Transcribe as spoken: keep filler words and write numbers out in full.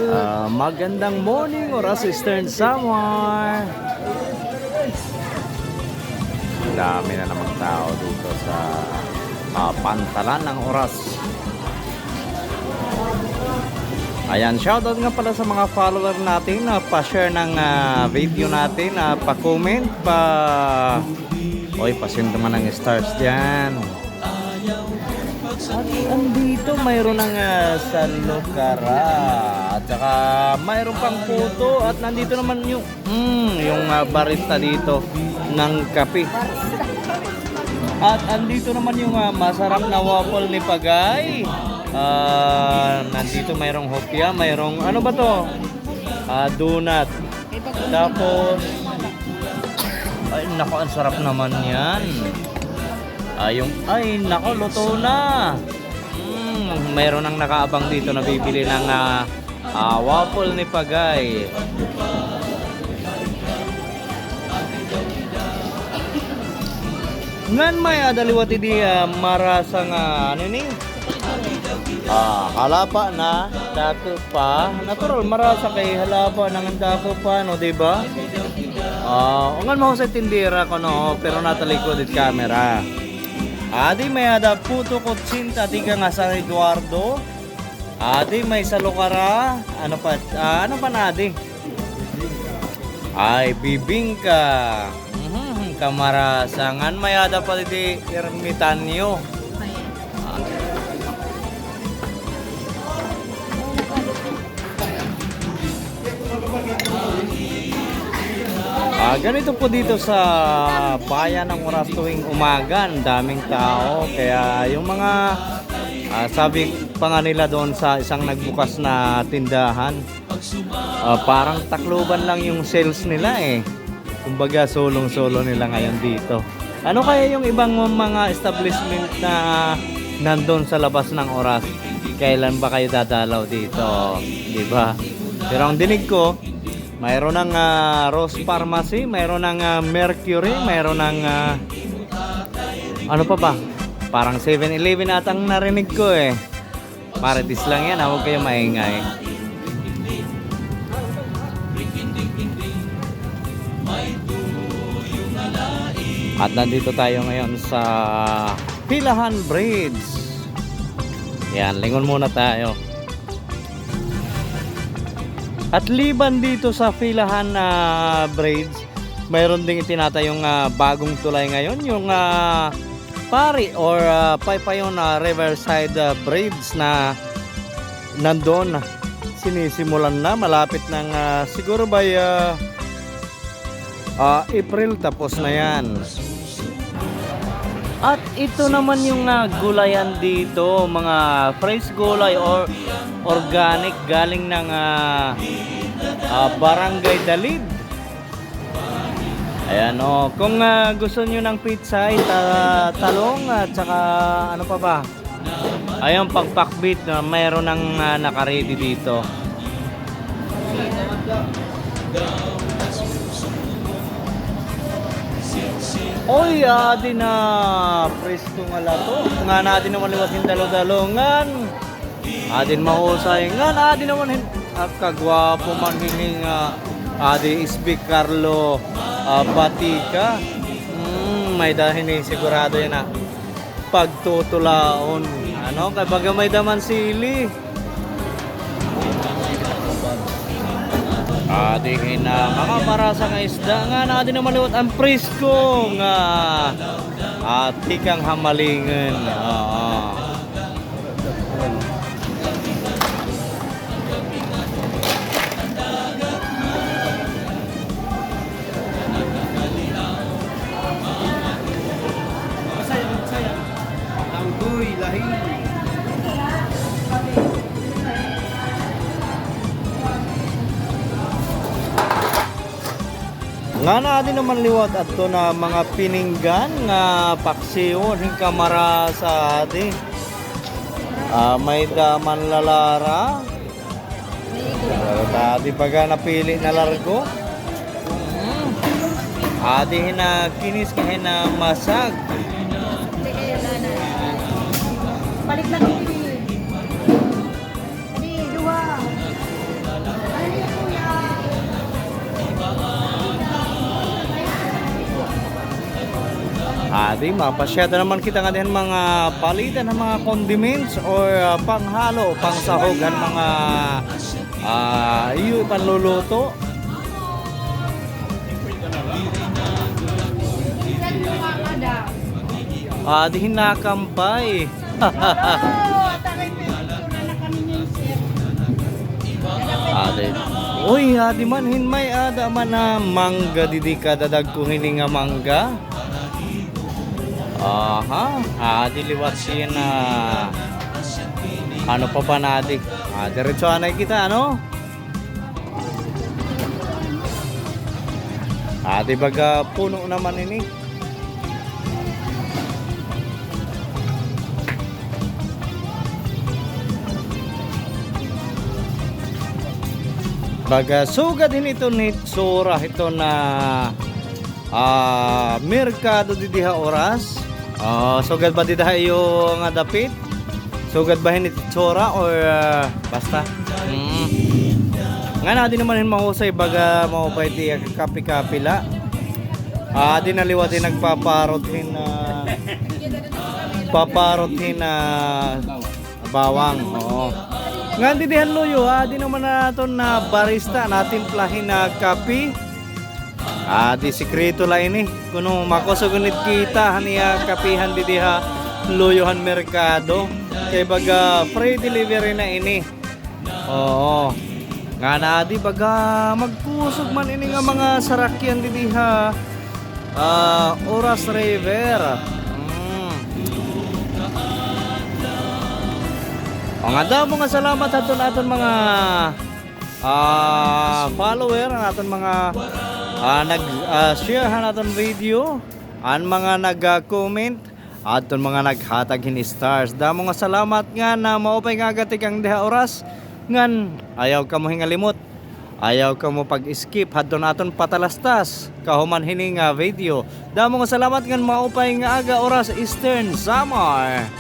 Ah, magandang morning, Oras, Eastern Samar. Dami na namang tao dito sa, ah, pantalan ng Oras. Ayan, shoutout nga pala sa mga follower natin na pa-share ng, ah, video natin, ah, pa-comment, pa-, oy, pa-send naman ng stars dyan. At andito mayroon ng, ah, salukara. At saka mayroon pang puto. At nandito naman yung, mm, yung, ah, barista dito ng kape. At andito naman yung, ah, masarap na waffle ni Pagay. Ah, nandito mayroong hopya, mayroong, ano ba 'to? Ah, donut. Tapos, ay, naku, ang sarap naman 'yan. Ah, yung, ay, naku, luto na. Mm, mayroon nang nakaabang dito na bibili ng, ah, ah, waffle ni Pagay. Ngan may-ada liwat idi, ah, marasa nga, ano ini? Ah, halaba na, dako pa. Natural, marasa kay halaba na ngan dako pa, no, di ba? Ah, ngan mahusay tindera kuno, pero natalikod it camera. Adi may-ada puto kutsinta, tikang ha San Eduardo. Adi may salukara. Ano pa? Ah, ano pa na adi? Ay, bibingka. Mhm, kamarasa. Ngan may-ada pa didi ermitanyo. Ah, ganito po dito sa bayan ng Oras tuwing umaga, ang daming tao. Kaya yung mga, ah, sabi pa nga nila doon sa isang nagbukas na tindahan, ah, parang Tacloban lang yung sales nila eh. Kumbaga, sulong-sulo nila ngayon dito. Ano kaya yung ibang mga establishment na nandun sa labas ng Oras? Kailan ba kayo dadalaw dito? Di ba? Pero ang dinig ko, mayroon ng, ah, Rose Pharmacy, mayroon ng, ah, Mercury, mayroon ng, ah, ano pa ba? Parang Seven Eleven ata ang narinig ko eh. Marites lang yan, ha? Huwag kayo maingay. At nandito tayo ngayon sa Pilahan Bridge. Yan, lingon muna tayo. At liban dito sa Pilahan, ah, Bridge, mayroon ding itinatayong, ah, bagong tulay ngayon, yung, ah, Pari or, ah, Paypayon, ah, Riverside, ah, Bridge na nandun. Sinisimulan na, malapit ng, ah, siguro by, ah, ah, April, tapos na yan. At ito naman yung, ah, gulayan dito, mga fresh gulay or organic galing ng, ah, ah, Barangay Dalid. Ayan, oh. Kung, ah, gusto nyo ng pechay, ta-, talong, at saka, ano pa ba? Ayan, pagpakbit, ah, mayroon ng, ah, nakaready dito. Oy, adi na, presko nga lato. Ngan adi naman liwat hin dalo-dalo. Ngan, adin mahusay. Ngan, adi naman hin, ah, kagwapo man hini nga, adi S B Carlo, ah, Batica. Mm, may-ada hini sigurado yana, ah, pagtutulaon. Ano, kay baga may-ada man sili. Adi hin, ah, mga marasa nga isda ngan adi naman liwat an presko nga, ah, tikang Hamalingon. Oo. Ngan adi naman liwat adto na mga pininggan nga paksiwon hin kamarasa adi. Ah, may-ada man lalara. Adi baga napili na largo. Adi hinakinis nga hinamasag. Palit lang ini. Adi, duha. Ano yun, kuya? Adi, mapasyada naman kita nga dihan mga palitan ng mga condiments or, ah, panghalo, pangsahog han mga, ah, iyo ipanluluto. Adi, hinakampay. Adi. Uy, adi man hin may-ada man nga mangga didi, kadadagko hini nga mangga. Aha, adi liwat siya na. Ano pa ba na adi? Ah, diretso anay kita, ano? Adi baga puno naman ini. Baga sugad hin iton hitsura hiton na, ah, merkado didi ha Oras. Ah, sugad ba dida ha iyo nga dapit? Sugad ba hin itsura or, ah, basta? Mm. Ngan adi naman hin mahusay baga maupay it iya kakape-kape la. Ah, adi na liwat hin nagpaparot hin, ah, paparot hin, ah, bawang, oo. Ngan didi han luyo, adi naman an aton na barista, natimpla hin na kape. Adi sikreto la ini. Kuno makusog gud it kita han iya kapihan didi ha luyo han merkado. Kay baga free delivery na ini. Oo. Ngan adi baga magkusog man ini nga mga sarakyan didi ha, ah, Oras River. Mm. O nga, damo nga salamat hadton aton mga, ah, follower, an aton mga, ah, nag, ah, share han aton video, an mga nag, ah, comment, adton mga naghatag hin stars. Damo nga salamat ngan maupay nga aga tikang diha Oras. Ngan ayaw kamo hingalimot. Ayaw kamo pag-skip hadton aton patalastas kahuman hini nga video. Damo nga salamat ngan maupay nga aga Oras, Eastern Samar.